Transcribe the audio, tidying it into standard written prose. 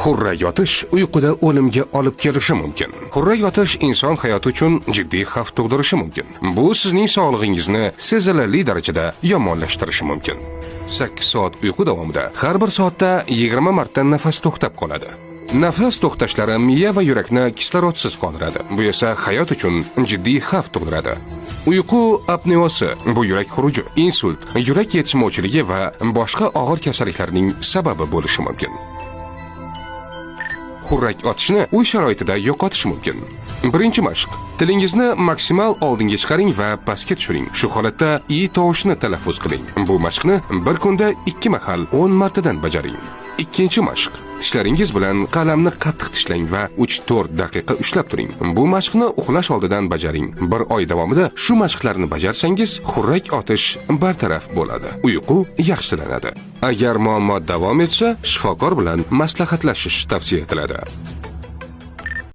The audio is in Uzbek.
Xurrak yotish uyquda o'limga olib kelishi mumkin. Xurrak yotish inson hayoti uchun jiddiy xavf tug'dirishi mumkin. Bu sizning sog'lig'ingizni sezilarli darajada yomonlashtirishi mumkin. 8 soat uyqu davomida har bir soatda 20 marta nafas to'xtab qoladi. Nafas to'xtashlari miya va yurakni kislorodsiz qoldiradi. Bu esa hayot uchun jiddiy xavf tug'diradi. Uyqu apneosi bu yurak xuruji, insult, yurak yetishmovchiligi va boshqa og'ir kasalliklarning sababi bo'lishi mumkin. Xurrak otishni uy sharoitida yo'qotish mumkin. Birinchi mashq. Tilingizni maksimal oldinga chiqaring va pastga tushiring. Shu holatda i tovushini talaffuz qiling. Bu mashqni bir kunda 2 mahal 10 martadan bajaring. Ikkinchi mashq. Tishlaringiz bilan qalamni qattiq tishlang va 3-4 daqiqa ushlab turing. Bu mashqni uxlash oldidan bajaring. Bir oy davomida shu mashqlarni bajarsangiz, xurrak otish bartaraf bo'ladi. Uyqu yaxshilanadi. Agar muammo davom etsa, shifokor bilan maslahatlashish tavsiya etiladi.